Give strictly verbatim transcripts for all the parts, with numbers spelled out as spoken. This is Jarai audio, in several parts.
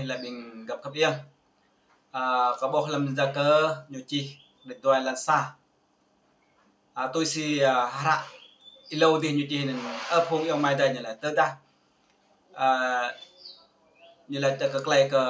Lĕ ƀing găp khăp iăng. A, kâo ƀuh lăm Yakơ ñu čih đĕt dua êlan sa. A, tui si, a, hră êlâo dih ñu čih anŭn, ơ phung ayŏng amai adơi, ñu laĭ tơdah, a, ñu laĭ tơ kơ tơlơi kơ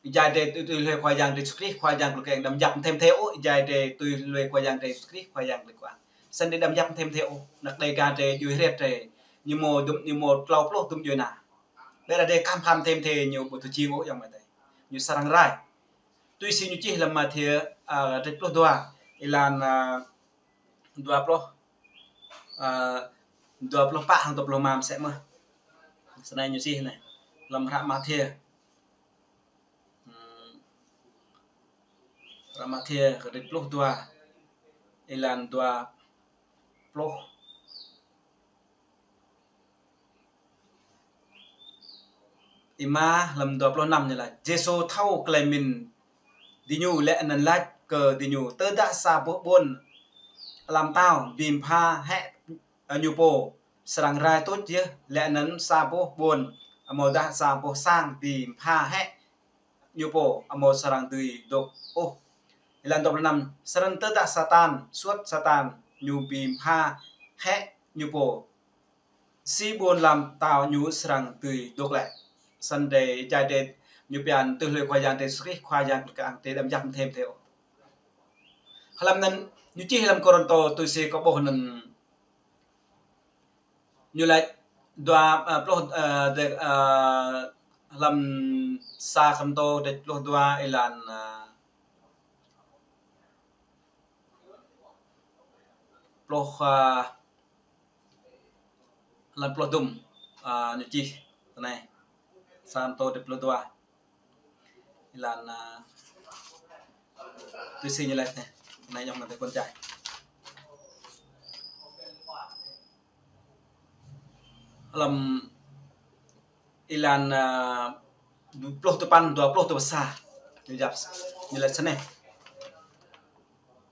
êjai drơi tui, tui hluê Khua Yang drơi Yêsu Krist, Khua Yang kơ tơlơi kơ đăm yap mơ̆n thim thê ôh, êjai drơi tui hluê Khua Yang drơi Yêsu Krist, Khua Yang kơ tơlơi kơ. Snăn drơi đăm yap mơ̆n thim thê ôh, anăk Đêga drơi djuai hriăt drơi, ñu mâo dŭm, ñu mâo klâo pluh dŭm djuai ana. Ƀiădah drơi khăm pham thim thê ñu ƀu tŭ jing ôh ayŏng amai adơi. Ñu srăng rai. Tui si ñu čih lăm Mathiơ, a, đĕt pluh dua, êlan, a, dua pluh, a, dua pluh pă hăng dua pluh rơma msĕ mơh. Snei ñu čih anai. Lăm hră Mathiơ. Hmm. Hră Mathiơ kơ đĕt pluh dua, êlan dua pluh êma lăm dua pluh năm ñu laĭ: Yêsu thâo tơlơi mĭn diñu lĕ anăn laĭ kơ diñu: Tơdah sa boh ƀôn alăm tâo bi pha hĕ ñu pô, srăng rai tuč yơh, lĕ anăn sa boh ƀôn amâodah sa boh sang bi pha hĕ ñu pô, amâo srăng dưi dôk ôh. Êlan dua pluh năm: Snăn tơdah Satan, suôt Satan ñu bi pha hĕ ñu pô, si ƀôn alăm tâo ñu srăng dưi dôk lĕ. Snăn drơi êjai drơi ñu pia tui hluê Khua Yang drơi Yêsu Krist, Khua Yang kơ tơlơi kơ drơi đăm yap mơ̆n thim thê ôh. Hlăm anăn ñu čih lăm Kôrantô tui si kâo ƀuh anăn ñu laĭ dua, a, pluh, a, drơi, a, lăm sa Kôrantô đĕt pluh dua êlan, a, pluh, a, êlan pluh dŭm, a, ñu čih tui anai. Sa Kôrantô đĕt pluh dua. Êlan, a, tui si ñu laĭ anai. Anai ayŏng amai adơi kơ tơlơi. Lăm êlan, a, pluh tơpăn, dua pluh tơpăn sa. Ñu yap, ñu laĭ snei.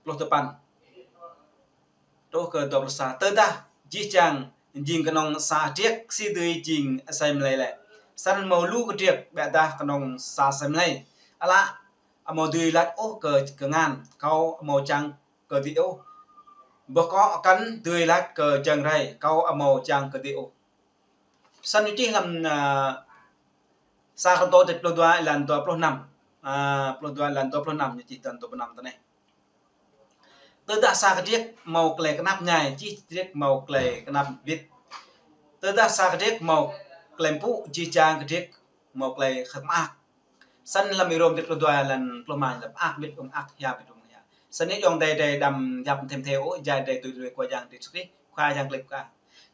Pluh tơpăn truh kơ dua pluh sa. Tơdah jih jang jing kơnơ̆ng sa hơdrĕk, si dưi jing asơi mlei lĕ? Snăn mâo lu kơdrĕk, ƀiădah kơnơ̆ng sa asơi mlei. Ală amâo dưi laĭ ôh kơ kngan: Kâo amâo čang kơđi ôh. Boh kŏ akăn dưi laĭ kơ jơ̆ng rai: Kâo amâo čang kơđi ôh. Snăn ñu čih lăm, a, sa Kôrantô đĕt pluh dua êlan dua pluh năm. A, pluh dua êlan dua pluh năm ñu čih, êlan dua pluh năm tui anai. Tơdah sa kơdrĕk mâo tơlơi knap mñai, jih kơdrĕk mâo tơlơi knap wĭt. Tơdah sa kơdrĕk mâo tơlơi mpŭ, jih jang kơdrĕk mâo tơlơi khăp mơak. Snăn lăm Rôm đĕt pluh dua êlan pluh rơma ñu laĭ: Mơak wĭt ung mơak, hia wĭt ung hia. Snăn ayŏng adơi, drơi đăm yap mơ̆n thim thê ôh, êjai drơi tui hluê Khua Yang drơi Yêsu Krist, Khua Yang kơ tơlơi kơ.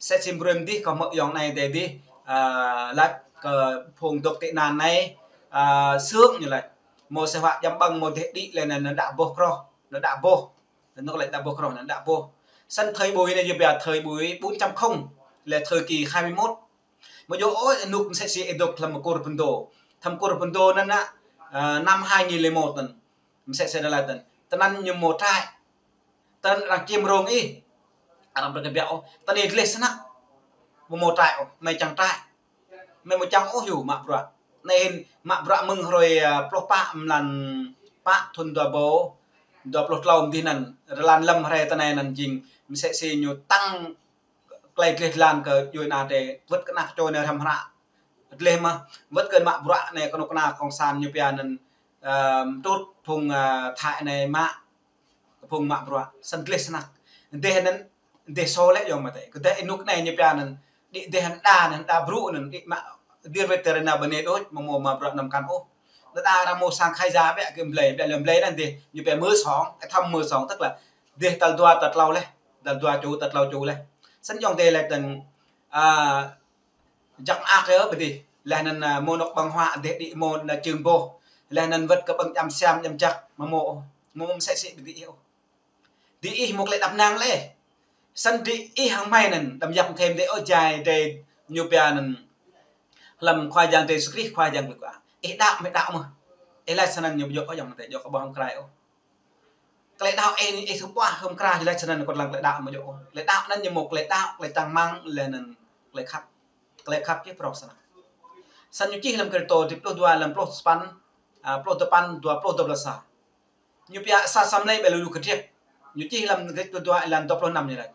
Sĕ sim brơi mơ̆n dih kâo hmư̆ ayŏng anai adơi dih, a, laĭ kơ phung dôk tị nạn anai, a, sương ñu laĭ. Mâo sĕ huă jăm ƀơ̆ng mâo dêh đĭ lĕ anăn, anăn đă boh kroh, anăn đă boh. Anăn ñu laĭ đă boh kroh, anăn đă boh. Snăn thời buổi anai yua pia thời buổi bốn chấm không, lĕ thời kỳ hai mươi mốt. Mơ̆ djơ̆ ôh, ênuk msĕ si ih dôk hlăm Kur Pơndô. Hlăm Kur Pơndô anăn, a, năm hai nghìn lẻ một anăn. Msĕ si anăn laĭ tui anăn. Tui anăn ñu mâo trại. Tui anăn arăng čiêm rông ih. Arăng brơi kơ biă ôh. Tui anăn gleh snăk. Ƀu mâo trại ôh. Mơi čang trại. Mơi ƀu čang ôh yơh mă bruă. Anai hĭn mă bruă mơ̆ng hrơi, a, pluh pă mlan pă thŭn dua êbâo dua pluh klâo mơ̆ng dih anăn. Rơlan lăm hrơi tui anai anăn jing msĕ si ñu tăng tơlơi gleh glan kơ djuê ana drơi, wơ̆t kơ anak čô anai hrăm hră gleh mơh, wơ̆t kơ mă bruă anai kơnuk kơna cộng sản ñu pia anăn, ơ, trŭt phung, ơ, Thái anai mă, phung mă bruă, snăn gleh snăk. Dêh anăn, dêh sô lĕ ayŏng amai adơi. Kơ dêh ênuk anai ñu pia anăn, đĭ dêh anăn đa anăn, đa brŭ anăn, đĭ mă, dêh wơ̆t tơrơna bơnê đôč, mâo mă bruă năm kăn ôh. Đa đa arăng mâo sang khai giá ƀiă kơ blei, ƀiă lĕ blei anăn dêh, ñu pia mơ song, ơ, thăm mơ song, tức là dêh tal dua tal klâo leh. Tal dua čô, tal klâo čô leh. Snăn ayŏng adơi lĕ tơ̆ng, a, jăk mơak yơh ƀơi dih. Leh anăn, a, mâo anôk ƀơ̆ng huă dêh đĭ mâo anăn čưng boh. Leh anăn wơ̆t kơ ƀơ̆ng djam siam djam jăk mâo mơ̆ ôh. Mâo msĕ si ƀơi dih ôh. Dih ih mâo tơlơi đăp năng leh. Snăn dih ih hăng mơi anăn đăm yap thêm dêh ôh jai dêh ñu pia anăn. Hlăm Khua Yang drơi Yêsu Krist, Khua Yang kơ tơlơi kơ. Ih đăo mơi đăo mơh. Ih laĭ snăn ñu ƀu djơ̆ ôh ayŏng adơi, djơ̆ kơ ƀơ̆ng hăng krai ôh. Tơlơi đăo ih, ih thâo ƀuah hŏm kra jơlan snăn kơ lăng tơlơi đăo mơ̆ djơ̆ ôh. Tơlơi đăo anăn ñu mâo tơlơi đăo, tơlơi čang rơmang, leh anăn tơlơi khăp. Tơlơi khăp kơ prŏng snăk. Săn ñu čih lăm Kôrintô, dip pluh dua, lăm pluh sapăn, a, pluh dua păn, dua pluh, dua pluh sa. Ñu pia sa Samlê ƀơi lu kơdriăk. Ñu čih lăm dip pluh dua, lăm dua pluh năm ñu laĭ.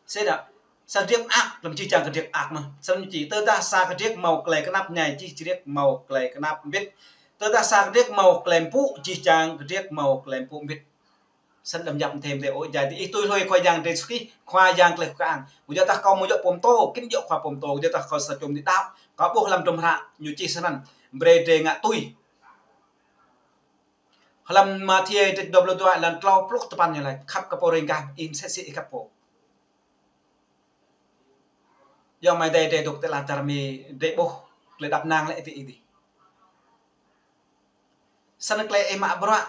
Sĭt dah, sa kơdriăk mơak, lăm jih jang kơdriăk mơak mơh. Săn ñu čih, tơdah sa kơdriăk hmâo tơlơi knap mơñai, jih kơdriăk hmâo tơlơi knap mbĭt. Tơdah sa kơdriăk hmâo tơlơi mpŭ, jih jang kơdriăk hmâo tơlơi mpŭ mbĭt. Săn đăm djăp mơ̆ thim tê ôh, jai tơ ih tui hlue Khua Yang Yêsu Krist, Khua Yang tơlơi kơang. Ƀu djơ̆ tah kâo mơ̆ djơ̆ pô pơtô, kĭn djơ̆ Khua pô pơtô, ƀu djơ̆ tah kâo sa čô mơnuih đaŏ, kâo ƀuh lăm trum hră, ñu čih snăn, brơi drơi ngă tui. Hlăm Mathiơ dip dua pluh dua, lăm klâo pluh tơpăn ñu laĭ, khăp kơ pô riêng gah, ih msĕ si ih khăp pô. Yua mơ̆ drơi drơi dôk tơlơi čar Mi, drơi ƀuh, tơlơi đăp năng lĕ ti ih dih. Săn tơlơi ih mă bruă,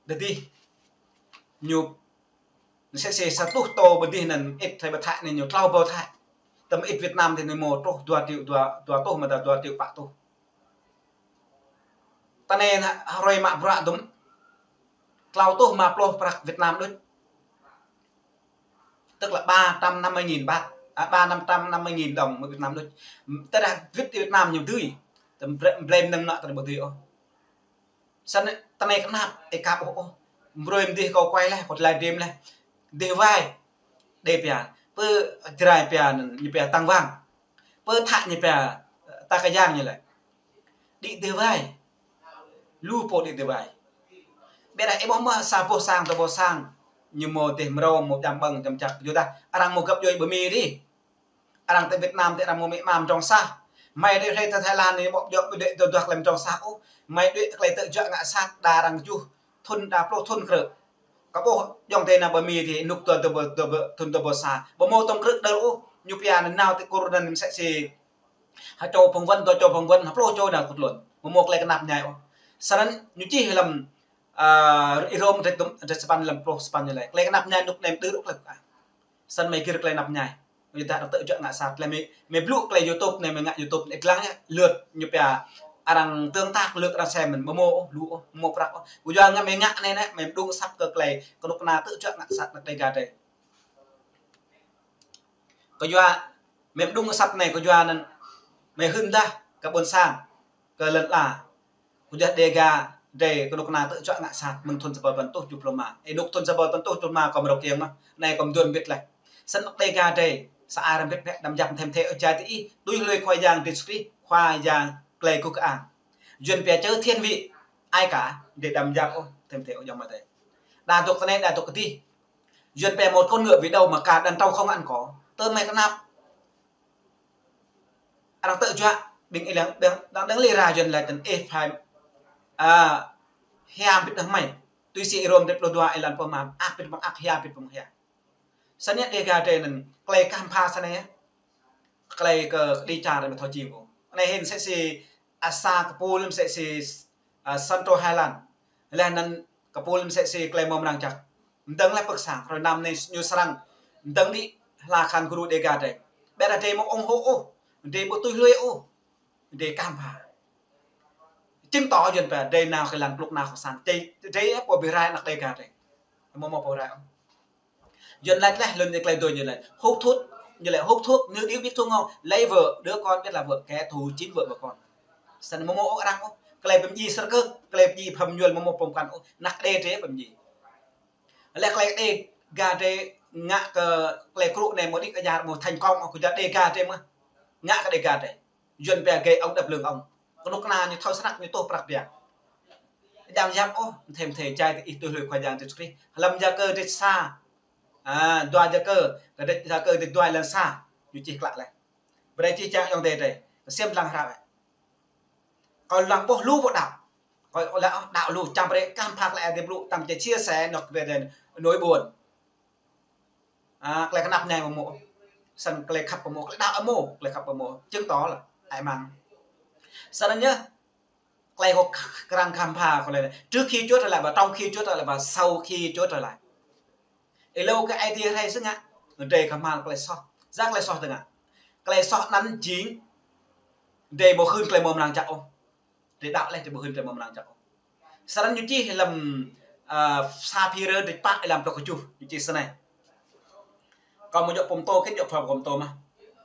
dơ̆ dih, ñu, msĕ si sa tuh tô ƀơ̆ dih anăn, ĭt thai ƀơ̆ Thái anai ñu klâo ƀâo Thái. Tơm ĭt Việt Nam dih anai mâo truh dua triệu, dua, dua tuh mơ̆ dah dua triệu pă tuh. Tơ anai hruê mă bruă dŭm, klâo tuh mă pluh prăk Việt Nam đôč. Tức là ba trăm năm mươi nghìn baht, à, ba năm trăm năm mươi nghìn đồng mơ̆ Việt Nam đôč. Tơdah wĭt Việt Nam ñu dưi. Tơm bre-, brơi mnơ̆ng nŏ tơdah ƀu dưi ôh. Săn tơ anai knap, ih kăp ôh ôh. Brơi mơ̆ dih kâo kuai leh, kâo tơlơi đêm leh. Dih wai, đe pia. Pơ Jrai pia anăn, ñu pia Tăng Vàng. Pơ Thái ñu pia, ơ, Ta Kayang ñu laĭ. Đĭ dih wai. Lu pô đĭ dih wai. Ƀiădah ih ƀuh mơ̆ sa boh sang, dua boh sang. Ñu mâo dih mrâo, mâo djam ƀơ̆ng, djam čăk. Yua dah, arăng mâo găp djuê ƀơi Mi dih. Arăng tơ Việt Nam, tơ arăng mâo mĭ ama mdrŏng sah. Mơi đuaĭ hrơi tơ Thái Lan anai, ƀu djơ̆ ƀu đuaĭ tơdruă tơlơi mdrŏng sah ôh. Mơi đuaĭ tơlơi tơjuă ngă sat, đa arăng kjuh thŭn, đa pluh thŭn krư̆. Kâo ƀuh ayŏng adơi nao ƀơi Mi dih, nuk dua, dua, dua, thŭn dua ƀâo sa. Ƀu mâo tŏng krư̆ đơl ôh, ñu pia anăn nao tơ kur anăn msĕ si ha čô phỏng vấn, dua čô phỏng vấn, ha pluh čô nao kơ tluôn. Ƀu mâo tơlơi knap mơñai ôh. Săn anăn ñu čih lăm, a, Rôm dip dŭm, dip sapăn lăm pluh sapăn ñu laĭ. Tơlơi knap mơñai nuk nem đưr ôh tơlơi kơang. Săn mơi gir tơlơi knap mơñai. Mơi dah tơjuă ngă sat. Tơlơi mơi, mơi blŭ tơlơi YouTube anai, mơi ngă YouTube anai, dlăng yơh, lượt ñu pia arăng tương tác, lượt arăng xem mơ̆n, ƀu mâo ôh, lu ôh, ƀu mâo prăk ôh. Ƀu djơ̆ ngă mơi ngă anai anai, mơi mđung asăp kơ tơlơi kơnuk kơna tơjuă ngă sat anăp Dêga drơi. Kơ yua, mơi mđung asăp anai, kơ yua anăn, mơi hưn dah, kơ ƀôn sang, kơ lăn ala. Kơ yua Dêga drơi kơnuk kơna tơjuă ngă sat mơ̆ng thŭn sa ƀâo păn êtuh tơjuh pluh rơma. Ê, nuk thŭn sa ƀâo păn êtuh tơjuh pluh rơma kâo mrâo kiăng mơh. Anai kâo mdôn mbĭt leh. Săn anăp Dêga drơi, sa ai răm mbĭt bĕ, đăm djăp mơ̆ thim tê ôh, jai tơ ih, tui hlue Khua Yang Yêsu Krist, Khua Yang tơlơi kơang. Yuăn pia chớ thiên vị ai cả, drơi đăm djăp ôh, thim tê ôh ayŏng amai adơi. Đa dôk tơ anai, đa dôk kơ dih. Yuăn pia một con ngựa vì đâu mà cả đàn trâu không ăn cỏ. Tơ mơi knap. Arăng tơjuă, ƀing ih lăng, ƀing, đang, đang lĕ ra Yuăn laĭ tơ̆n ih phải, a, hia mbĭt hăng mơi. Tui si Rôm dip pluh dua, êlan pluh rơma, mơak mbĭt mơ̆ng mơak, hia mbĭt mơ̆ng hia. Săn anai Dêga drơi anăn, tơlơi kah mbha săn anai yơh. Tơlơi kơ kơđi čar mơi thâo jing ôh. Anai hĭn msĕ si, a, sa kơpul msĕ si, a, Santo Highland. Leh anăn kơpul msĕ si tơlơi mâo mơnăng jăk. Mdơ̆ng leh pơ̆k sang, hrơi năm anai ñu srăng. Mdơ̆ng đĭ hla khăn gru Dêga drơi. Ƀiădah drơi ƀu ủng hộ ôh. Drơi ƀu tui hlue ôh. Drơi kah mbha. Chứng tỏ Yuăn pia drơi nao kơ lăn pluk nao kơ sang. Drơi, drơi ƀu bi rai anăp Dêga drơi. Mâo mâo pô rai ôh. Yuăn laĭ leh, lŏn ñu tơlơi dŏ ñu laĭ. Hút thuốc, ñu laĭ hút thuốc, nếu biết thuốc ngon, lấy vợ, đứa con biết là vợ, kẻ thù chính vợ và con. Săn mâo mâo ôh arăng ôh. Tơlơi pơmjĭ sơr kơ̆, tơlơi pơmjĭ pham ñuăl mâo mâo pơm kăn ôh. Anăp Dêga drơi pơmjĭ. Leh tơlơi Dêga drơi ngă kơ tơlơi krŭ anai mâo đĭ kơ yar mâo thành công ôh, kơ yua Dêga drơi mơh. Ngă kơ Dêga drơi. Yuăn pia gây ông đập lưng ông. Kơnuk kơna ñu thâo snăk ñu tuh prăk biă. Đăm djăp ôh, thim tê jai tơ ih tui hlue Khua Yang Yêsu Krist. Hlăm Yakơ dip sa. A, dua Yakơ, kơ dip Yakơ dip dua êlan sa. Ñu čih klă leh. Brơi čih čang ayŏng adơi drơi. Ksiêm dlăng hră. Kâo lăng ƀuh lu pô đaŏ. Kâo lăng đaŏ lu čang brơi kah mbha tơlơi Ơi Adai blŭ tăng či chia sẻ nŏk brơi drơi nôi buôn. A, tơlơi knap mơñai ƀu mâo. Săn tơlơi khăp ƀu mâo, tơlơi đaŏ ƀu mâo, tơlơi khăp ƀu mâo. Chứng tỏ là ai măng. Săn anăn yơh, tơlơi kâo krăn kah mbha kâo laĭ. Trước khi Chúa trở lại và trong khi Chúa trở lại và sau khi Chúa trở lại. Êlâo kơ Ơi Adai rai sơngă, drơi kah mbha tơlơi soh. Yua tơlơi soh tơngă. Tơlơi soh anăn jing, drơi ƀu hưn tơlơi mâo mơnăng jăk ôh. Drơi đaŏ leh, drơi ƀu hưn tơlơi mâo mơnăng jăk ôh. Săn anăn ñu čih lăm, a, sa Phi-rơ dip pă êlan pluh kjuh, ñu čih săn anai. Kâo mâo djŏ pơm tô, kĭn djŏ pơm tô mơh.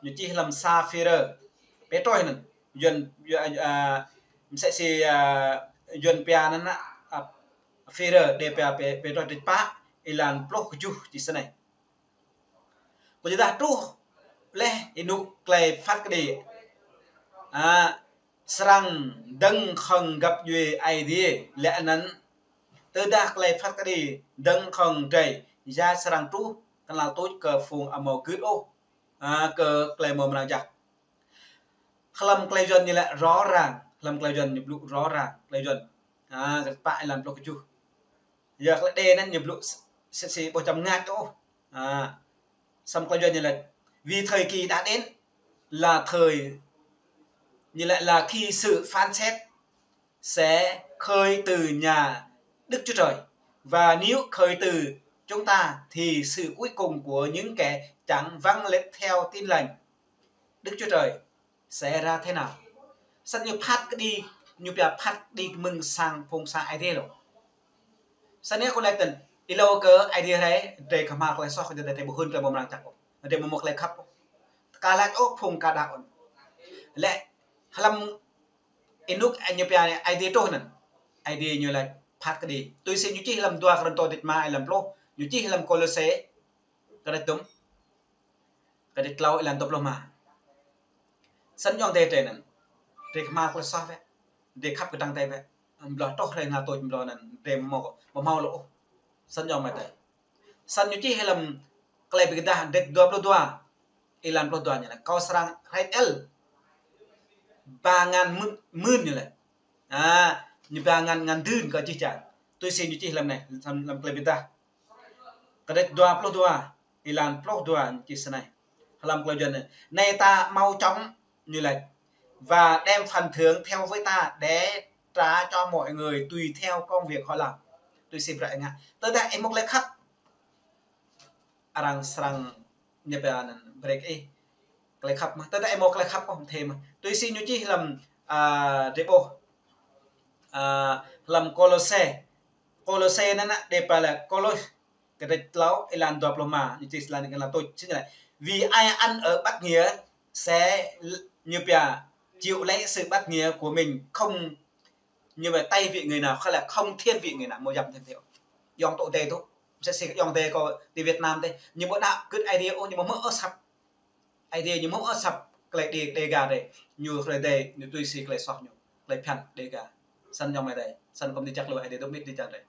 Ñu čih lăm sa Phi-rơ. Pêtrôs anăn. Yuan, Yuan, a, msĕ si, a, Yuan pia anŭn, a, Führer, đe pia pê, pê tơdrŏ dêh pă, êlan pluh kơjuh čih snei. Kơ yua dah truh leh ênuk tơlơi phat kơđi, a, srăng dơ̆ng khŏng găp djuê Aê Diê, lĕ anŭn tơdah tơlơi phat kơđi dơ̆ng khŏng drơi, ya srăng truh kơnăl tuč kơ phung amâo gưt ôh, a, kơ tơlơi mrâo mrang jăk. Hlăm tơlơi Yuan ñu lĕ rõ ràng, hlăm tơlơi Yuan ñu blŭ rõ ràng, tơlơi Yuan. A, kơ pă êlan pluh kơjuh. Yua tơlơi đe anŭn ñu blŭ s-, s-, si ƀuh čăm ngă ôh. A, săm tơlơi Yuan ñu lĕ, vì thời kỳ đã đến là thời, ñu lĕ là khi sự phán xét sẽ khơi từ nhà Đức Chúa Trời. Và nếu khơi từ chúng ta thì sự cuối cùng của những kẻ chẳng vâng lệnh theo Tin Lành Đức Chúa Trời sẽ ra thế nào. Săn ñu phat kơđi, ñu pia phat kơđi mơ̆ng sang phung sang Aê Diê lŏ. Săn ñu kơ lĕ tơ̆n, êlâo kơ Aê Diê rai, drơi kơhma̱l tơlơi soh kơ drơi, drơi ƀu hưn tơlơi mrâo mrang jăk ôh. Drơi ƀu mâo tơlơi khăp ôh. Tơka lač ôh phung ka đaŏ ôh. Lĕ hlăm ênuk ñu pia Aê Diê truh anŭn, Aê Diê ñu lač phat kơđi. Tui si ñu čih hlăm dua Kôrintô dêh pă êlan pluh, ñu čih hlăm Kôlôse, kơdrêč dŭm, kơdrêč klâo êlan dua pluh rơma. Săn yŏng dêh drơi anŭn, drơi kơhma̱l tơlơi soh wĕ, drơi khăp kơdăng drơi wĕ. Mblŏh truh hrơi kơnăl tuč mblŏh anŭn, drơi mâo, ƀu mâo lŏ ôh. Săn yŏng mơ̆ drơi. Săn ñu čih hlăm Tơlơi Bi Kơdah kơdrêč dua pluh dua, êlan pluh dua ñu lač, kâo srăng hrĕč ăl ba ngăn mưn, mưn ñu lač. A, ñu ba ngăn, ngăn dưn kơ jih jang. Tui si ñu čih hlăm anai, hlăm, hlăm Tơlơi Bi Kơdah kơdrêč dua pluh dua, êlan pluh dua ñu čih snei. Hlăm tơlơi Yuan anai, này ta mau chóng, ñu lač, và đem phần thưởng theo với ta để trả cho mọi người tùy theo công việc họ làm. Tui si bruă ih ngă. Tơdah ih mâo tơlơi khăp, arăng srăng ñu pia anŭn brơi kơ ih tơlơi khăp mơ̆. Tơdah ih mâo tơlơi khăp ôh, mơ̆ thê mơ̆. Tui si ñu čih hlăm, a, drơi ƀuh, a, hlăm Kôlôse. Kôlôse anŭn đe pia lĕ Kôlôs kơdrêč klâo êlan dua pluh rơma, ñu čih slan kơnăl tuč, sĭt ñu lač, vì ai ăn ở bất nghĩa sẽ, ñu pia, chịu lấy sự bất nghĩa của mình, không, ñu pia, tay vị người nào, không là không thiên vị người nào, mâo yăm thêm theo. Yŏng tŏ dêh tŭ, msĕ si yŏng dêh kơ ti Việt Nam dêh, ñu ƀu đaŏ gưt Aê Diê ôh, ñu ƀu hmư̆ ôh asăp Aê Diê, ñu ƀu hmư̆ ôh asăp tơlơi đe, đe ga drơi. Ñu tơlơi drơi, ñu tui si tơlơi soh ñu, tơlơi phiăn đe ga. Săn yŏng mơ̆ drơi, săn kơ ƀing djă lui Aê Diê dŏ mĭt đĭ čang drơi.